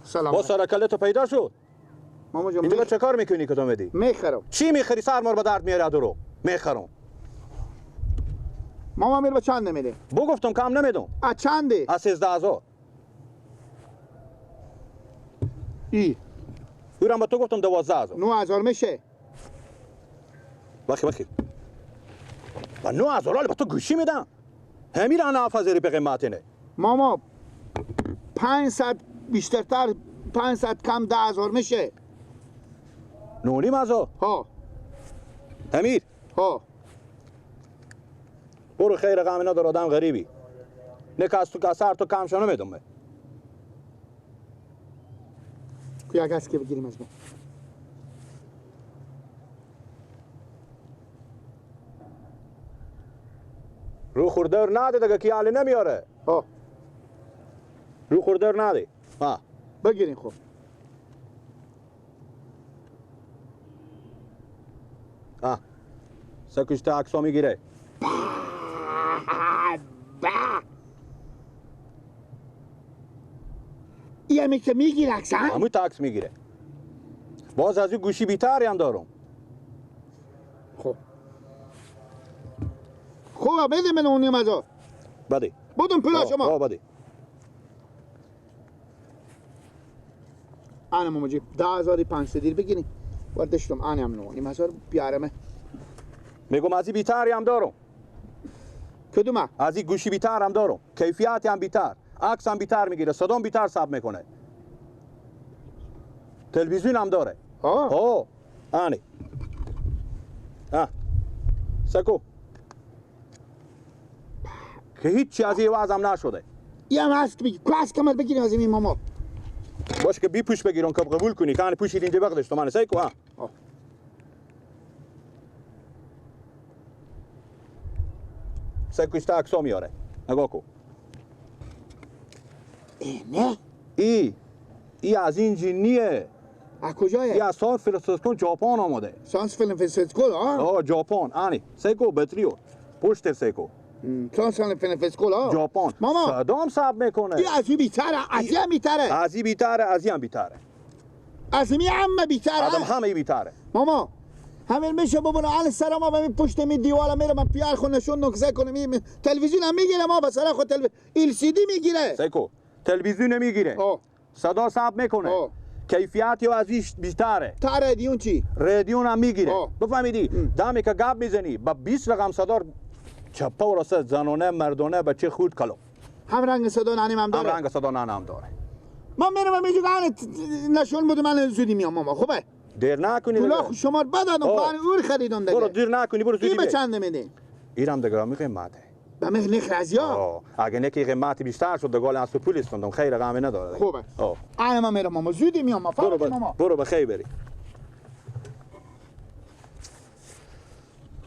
سلام. با سر تو پیدا شد. ماما جان اینجا چه کار میکنی که تو میدی؟ میخرم. چی میخری؟ سر مار به درد میاره درو. میخرم. ماما میر به چند نمیده؟ بگفتم کم نمیدم. از چنده؟ از 13,000. ای اورم به تو گفتم 12,000. 9,000 میشه. بخی بخی. با 9,000 حالا به تو گوشی میدم. همین الان 7,000 به قیمت اینه. ماما 500 بیشترتر 500 کم 10,000 میشه. 9,500. ها. امیر. ها. برو خیر غم نداره آدم غریبی. نه که از تو کسر تو کم شو نمیدم. یک از که بگیریم از ما. رو خوردر نده دیگه که حالی نمیاره. ها. رو خوردر نده. ها. بگیریم خب. ها. سکوش تا عکسو میگیره. این همی که میگیره عکس هم؟ همون تا عکس میگیره. باز از این گوشی بیتری هم دارم. خب خب بده من اون 9,500. بده. بدم پولا شما. آه بده. انا ماما جی 10,500 بگیریم. وردشتم انا هم 9,500 بیارمه. میگم از این بیتری هم دارم. کدومه؟ از این گوشی بیتر هم دارم. کیفیت هم بیتر. عکس هم بیتر میگیره، صدام بیتر ثبت میکنه. تلویزیون هم داره. ها. ها. آنی. ها. سکو. که هیچی از این وضع هم نشده. یه هم هست بگی. کس کمر بگیریم از این ماما. باشه که بی پوش بگیرم که قبول کنی. که پوشید اینجا بقدش تو من سیکو ها. سکوش تا عکسو میاره. نگاه کن. ای نه؟ ای ای از این جنیه. از کجایه؟ ای از سان فرانسیسکو ژاپن آمده. سان فرانسیسکو ها؟ آه ژاپن. آنی سیکو بطریو پشت سیکو. سان فرانسیسکو ها؟ ژاپن. ماما صدام ثبت میکنه. ای از این بیتره، از این هم بیتره. از این بیتره، از این هم بیتره. از این همه بیتره. از همه بیتره. ماما همین میشه بابا الان سر ما همین پشت می دیوار میره من پیار خود نشون نکزه کنم. تلویزیون هم میگیره ما به سر خود تلویزیون LCD میگیره. سیکو تلویزیون میگیره. صدا ثبت میکنه. کیفیت یا از ایش بیشتره. تا رادیون چی؟ رادیون هم میگیره. بفهمیدی؟ دمی که گپ میزنی با 20 رقم صدا چپه و راست زنانه مردانه بچه خود کلو. هم رنگ صدا نانیم هم داره. هم رنگ صدا نانیم هم داره. من میرم میگم نشون بده من زودی میام ماما. خوبه؟ دیر نکنی. پولا شما بدادم پان اور خریدم دیگه. برو دیر نکنی برو زودی. این به چند میدی؟ ایرم دیگه می قیمته. به من نخ رازیا. اگه نکی قیمت بیشتر شد دیگه از تو پول استوندم خیر غم نداره. خوبه. انا من میرم ماما زودی میام ما برو ماما. برو به خیر بری.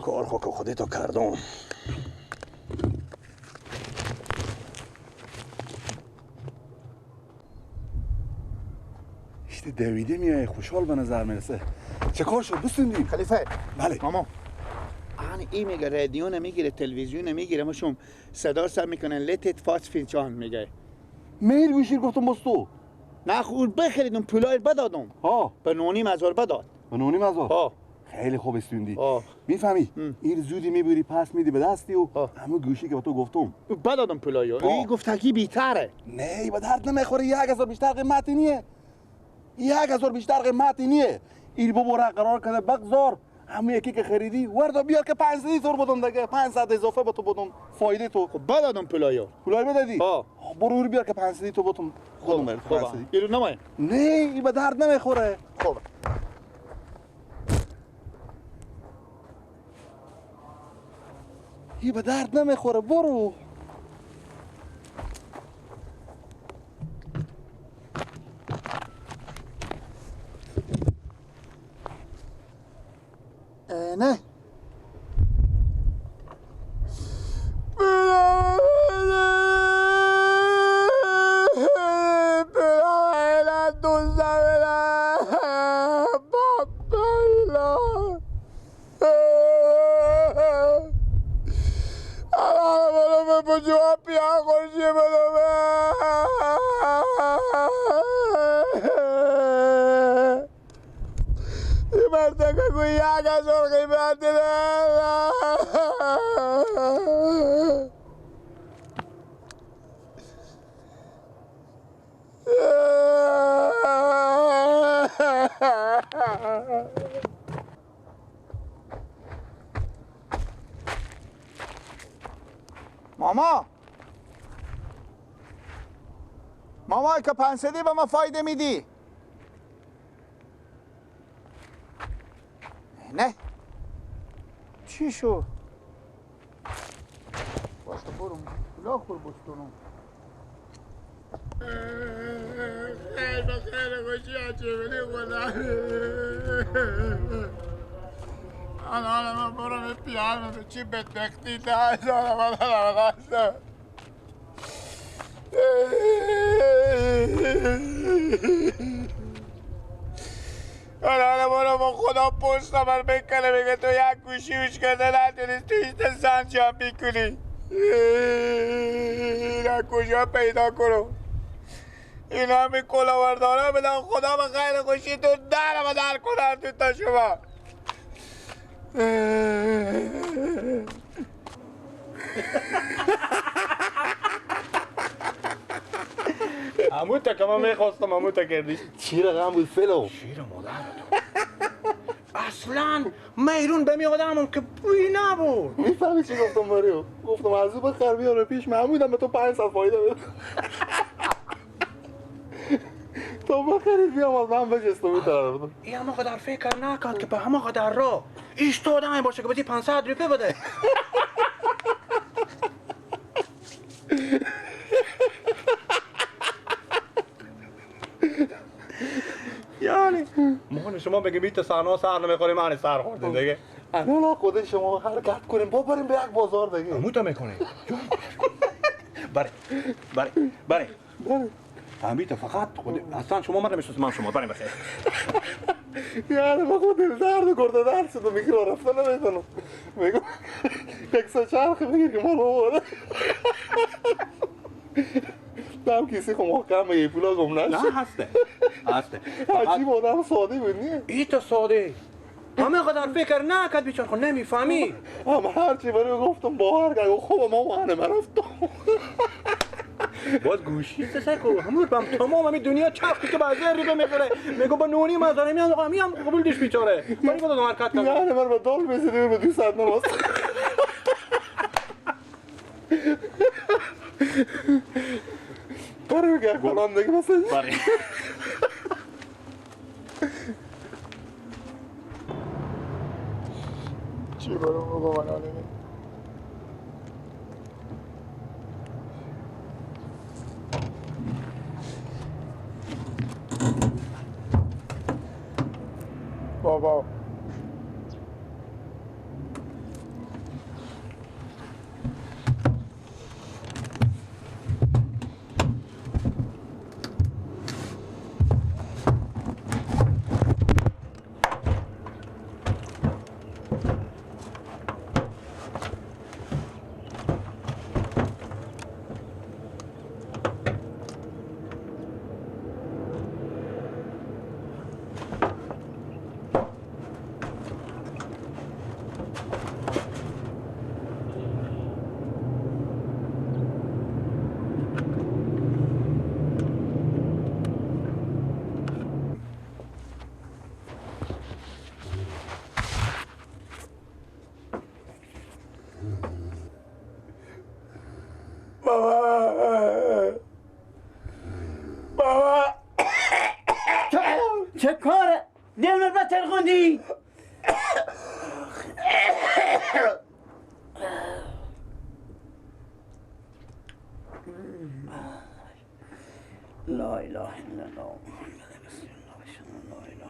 کار خو که خودتو کردم. اشته دویده میای خوشحال به نظر میرسه. چه کار شد بسندیم؟ خلیفه. بله. ماما آن ای میگه رادیو نمیگیره تلویزیون نمیگیره مشم صدا سر میکنه لتت فاس فینچان میگه. میل گوشی گفتم باز تو. نه خب بخریدم پولای بدادم. ها. به 9,500 بداد. به 9,500؟ ها. خیلی خوب استوندی. میفهمی؟ این زودی میبری پس میدی به دستی و همون گوشی که به تو گفتم. بدادم پولایو. این گفتگی بیتره. نه به درد نمیخوره. 1,000 بیشتر قیمتی نیه. 1,000 بیشتر قیمتی نیه. این بابا را قرار کرده بگذار همون یکی که خریدی وردا بیار که 500 تو بدم دیگه 500 اضافه به تو بدم فایده تو. خب بدادم پولایو. پولای بدادی؟ ها. برو بیار که 500 تو بدم خودم برم 500. اینو نمای. نه این به درد نمیخوره. خب این به درد نمیخوره برو. نه هزار قیمت داره. ماما ماما که 500 به ما فایده میدی؟ نه چی شد؟ باشه برم لا خور بستونم. خیر بخیر خوشی عجیبی خدا. الان من برم پیانو به چی بدبختی دارم. الان برم با خدا پشت من بکنه بگه تو یک گوشی وش کرده نتونست تو ایست زن جمع میکنی. اینا کجا پیدا کنم؟ اینا می کلاوردارا بدن خدا به خیر خوشی تو درم در کنن تو تا شما. همون تا که من میخواستم همون تا کردی. چی رقم بود فلو؟ شیر مادر تو. اصلا میرون به می آدمم که بوی نبود. میفهمی چی گفتم ماریو؟ گفتم از او بخر بیاره پیش محمودم به تو 500 فایده بده. تو بخرید بیام از من بجستم میترم. این همه قدر فکر نکرد که به همه قدر را ایستاده باشه که بدی 500 روپیه بده. یعنی ما شما بگیم بیت سرنا سر نمیخوریم، من سر خوردیم دیگه. الان خود شما حرکت کنیم با بریم به یک بازار دیگه. همون تا میکنیم. بله بله بله فهمید فقط خود اصلا شما من نمیشناسم، من شما بریم بخیر. یعنی با خود دل درد گرده درد شد و میگه راه رفتن نمیتونم. میگم یک سه چرخ بگیر که ما رو بره. دم کیسی خب محکم میگه پولا گم نشه. نه هسته هسته. عجیب آدم ساده بود نیه؟ ای تا ساده همه قدر فکر نکرد بیچاره، خب نمیفهمی. هم هرچی برای گفتم باور کرد خب ما مهنه من رفتم. باز گوشی سه کو همون بم تمام همین دنیا چرخی که بعضی ریبه میخوره میگم با نونی مزاره میام میام قبول دیش بیچاره. ولی خدا حرکت کرد. یعنی من به دل میزدی به 200 نماز. برو میگه کنم دیگه مثلا. بله. چی برو بگو من بابا. بابا چه کاره؟ دل من بتر خوندی؟ لا اله الا الله محمد رسول الله لا اله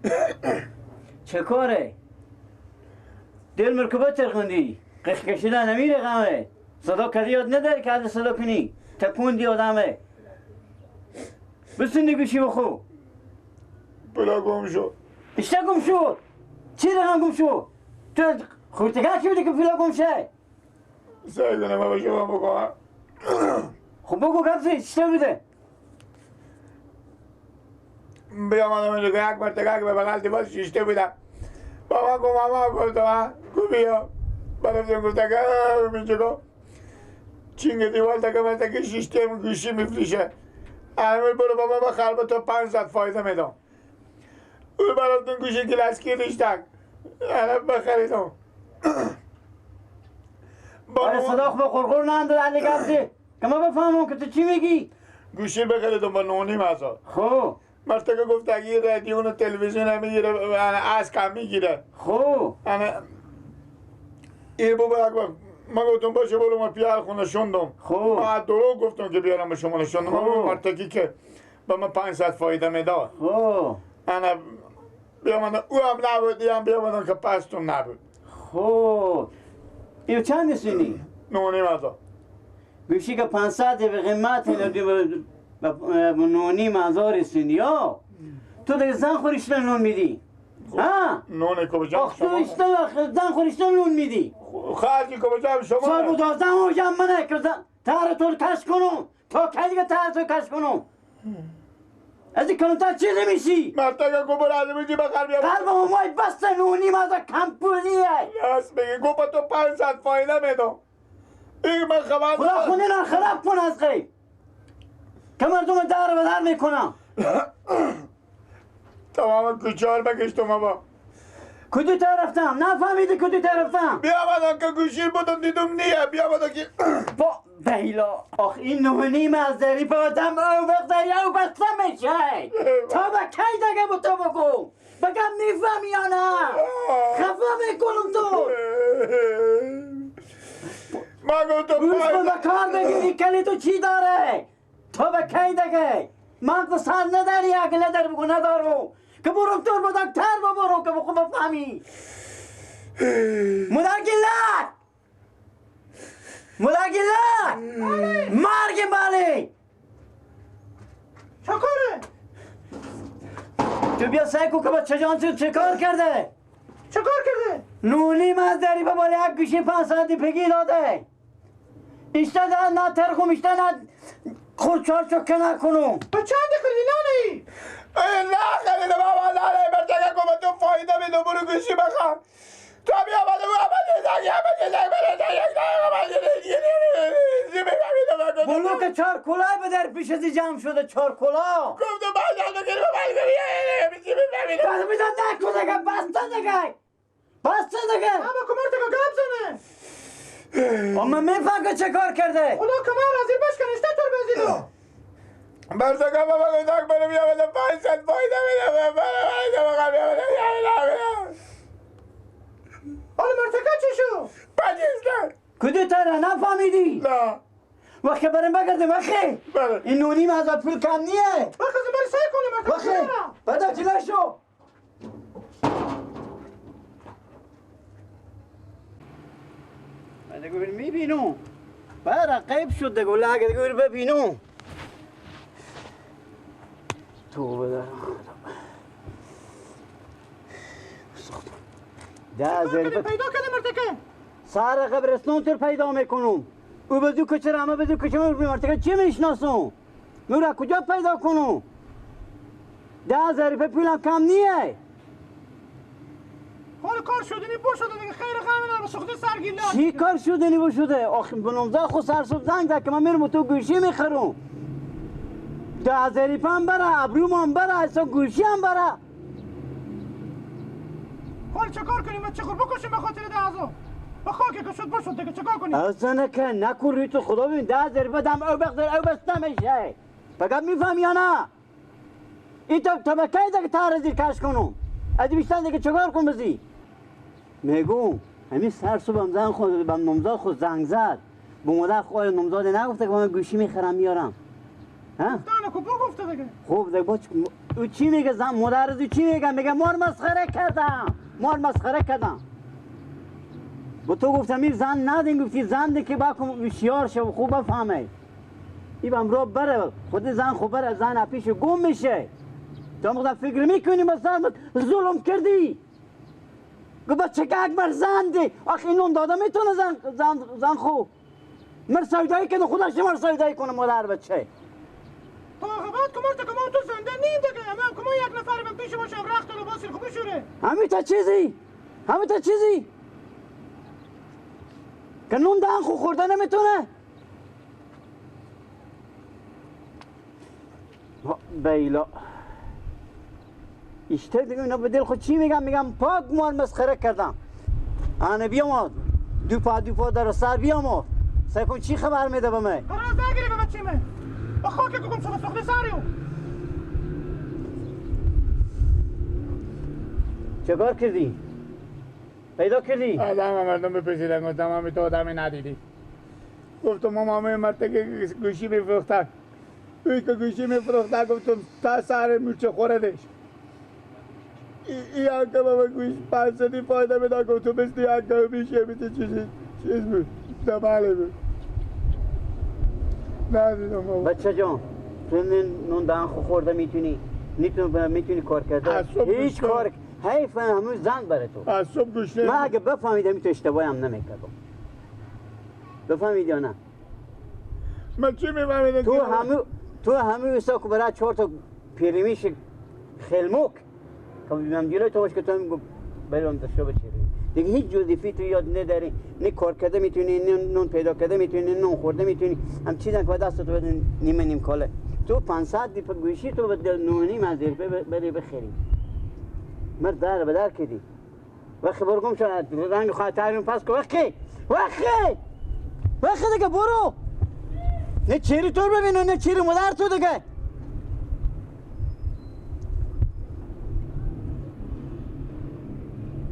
الا الله. چه کاره؟ دل من که بتر خوندی؟ قش کشیدن نمیره غمه. صدا کدی یاد نداری که از صدا کنی تکوندی آدمه. بسندی گوشی بخو. بلا گم شد. اشتا گم شد؟ چی رقم گم شد؟ تو خورتگاه چی بودی که پولا گم شه؟ سعی کنم بابا شما بکنم. خب بگو کبزی چطور بوده؟ بیامدم اینجا که یک مرتکه که به بغل دیوار شیشته بودم بابا گفت ماما گفتم گفت بیا برفتیم گفت که اینجا چینگ دیوار تکه مرتکه شیشته گوشی میفروشه همه برو بابا بخر با تو 500 فایده میدم او برفتیم گوشی گلسکی ریشتک الان بخریدم آره صدا با قرقر ننداد علی گفتی که ما بفهمم که تو چی میگی. گوشی بخریدم با 9.5 هزار. خب مرتکه گفت اگه رادیو و تلویزیون هم میگیره از کم میگیره. خب این بابا ما گفتم باشه برو ما پیار خونه شوندم. خب ما دروغ گفتم که بیارم به شما نشوندم. ما مرتکی که به ما 500 فایده میداد. خب انا بیامدم او هم نبود هم بیامدم که پستون نبود. خب ایو چند سینی؟ 9.5 هزار. گوشی که 500 به قیمت 9.5 هزار سینی ها. تو دیگه زن خوریش نون میدی؟ ها؟ نونه که بجام آخ تو زن خوریش نون میدی؟ خرجی که بجام شما سال 12 بجام منه که تر تو کش کنم تا کی دیگه تر تو کش کنم از این کلونتر چیزی میشی؟ مرتکه گو برو از میجی بخر بیا قلب مامای بسته 9.5 هزار کم پولیه. راست میگی گو با تو 500 فایده میدم. این من خبر خدا خونه را خراب کن از غیب که مردم در به در میکنم. تمام کوچه بکشتم بابا. کدو طرفتم نفهمیدی کدو طرفتم؟ بیامدم که گوشی بودم دیدم نیه بیامدم که با بهیلا آخ این 9.5 از دری بادم او بقدری او بسته میشه تا به کی دیگه با تو بگو بگم میفهمی یا نه خفه میکنم تو. ما گفتم گوش کن به کار بگیری کلی تو چی داره تا به کی دیگه من تو سر نداری اگه نداری بگو ندارم که برو تو با دکتر برو که بخو بفهمی. مدرگیلک مدرگیلک مرگ بله چه کاره؟ تو بیا سعی کن که با چه جان چه کار کرده؟ چه کار کرده؟ 9.5 از دری به بالا یک گوشی 500 پگی داده ایشتا نه ترخم ایشتا نه خودچار چکه نکنم. به چند خریدی نانه ای؟ نه خریده بابا نه مرتکه گو با تو فایده میدم برو گوشی بخر تو بیامده بلوک 4 کلاه به در پیش از جمع شده 4 کلاه گفتم بعد بزن نکن دیگه بسته دیگه بسته دیگه اما که مرتکه گپ زنه اما میفهم که چه کار کرده. خدا کمر از این بشکن اشته تر بزیدو مرتکه بابا گفتم برو بیامده 500 فایده میدم برو بیامده حالا مرتکه چی شو؟ پاکستان کدو تره نفهمیدی؟ نه وقتی بریم بگردیم وقتی این 9.5 هزار پول کم نیه وقتی بری سعی کنیم وقتی بدا جلو شو. من دیگه میبینم برا قیب شد دیگه لگه دیگه ببینم توبه دارم خدا. ده پیدا کردم مرتکه سر قبرستان تر پیدا میکنم او بزو کچه همه بزو کچه مرتکه چی میشناسم مورا کجا پیدا کنم 10,000 پولم کم نیه. حال کار شدنی بو شده دیگه خیر غم نداره سخته سرگیله. چی کار شدنی بو شده؟ آخ بنامزا خو سر صبح زنگ زد که من میرم تو گوشی میخرم 10,000 هم بره ابروم هم بره اصلا گوشی هم بره. حال چه کار کنیم؟ چه خور بکشیم به خاطر 10,000 به خاک که شد بشد دیگه چه کار کنیم؟ اصلا نکن نکن روی تو خدا ببین 10,000 بدم او بخدر او بسته میشه فقط میفهم یا نه؟ این تا به کی دیگه تار زیر کش کنم از بیشتر دیگه چه کار کنم بزی؟ میگم همین سر صبح هم زن خود به نامزاد خود زنگ زد به مادر خود نامزاد نگفته که من گوشی میخرم میارم. ها؟ نه کو گفته دیگه. خب دیگه با او چی میگه زن مادر از چی میگه؟ میگه مار مسخره کردم مار مسخره کردم. با تو گفتم این زن ندین گفتی زن ده که باکم هوشیار شه و خوب بفهمه این بم رو بره خود زن خوب بره زن پیش گم میشه. تو هم فکر میکنی مثلا ظلم کردی گفت بچه که اکبر زن دی آخه این نون داده میتونه زن زن زن خوب مر سودایی کنه خودش مر سودایی کنه مادر بچه. تو خبر صحبت کن مرد که ما تو زنده نیم دیگه. اما که ما یک نفر من پیش باشم رخت و لباس خوب بشوره. همین تا چیزی، همین تا چیزی که نون دهن خو خورده نمیتونه. بیلا اشتر دیگه اینا به دل خود چی میگم؟ میگم پاک مال مسخره کردم. آنه بیام دو پا دو پا در سر بیام سعی کن چی خبر میده به من؟ قرار نگیری به بچه من. با خاک که گم شده سخته سریو. چه کار کردی؟ پیدا کردی؟ آدم مردم بپرسیدن گفتم همی تو آدمی ندیدی. گفتم ما مامه مرده که گوشی میفروختن. اوی که گوشی میفروختن گفتم تا سر مورچه خوردش. ای آنکه بابا گوش 500 فایده میدن. گفتم مثل یک میشه مثل چیز بود دماله بود. ندیدم بابا. بچه جان تو نون دهن خو خورده میتونی، میتونی کار کرده هیچ کار حیف همون زن برای تو. از صبح گوش من اگه بفهمیدم تو اشتباهی هم نمیکردم. بفهمیدی یا نه؟ من چی میفهمیدم؟ تو همه وسا که برای 4 تا پیریمیش خلموک که من جلوی تو باش که تو هم گفت برام داشته بچری دیگه هیچ وظیفه تو یاد نداری، نه کار کرده میتونی، نه نون پیدا کرده میتونی، نه نون خورده میتونی، هم چیزی که دست تو بده نیمه نیم کاله. تو 500 دی گوشی تو به 9.5 از بری بخری. مرد در به در کردی. وقتی برو گم شد رنگ خواهد ترین پس که وقتی وقتی وقتی دیگه برو. نه چیری تو ببینو نه چیری مادر تو دیگه.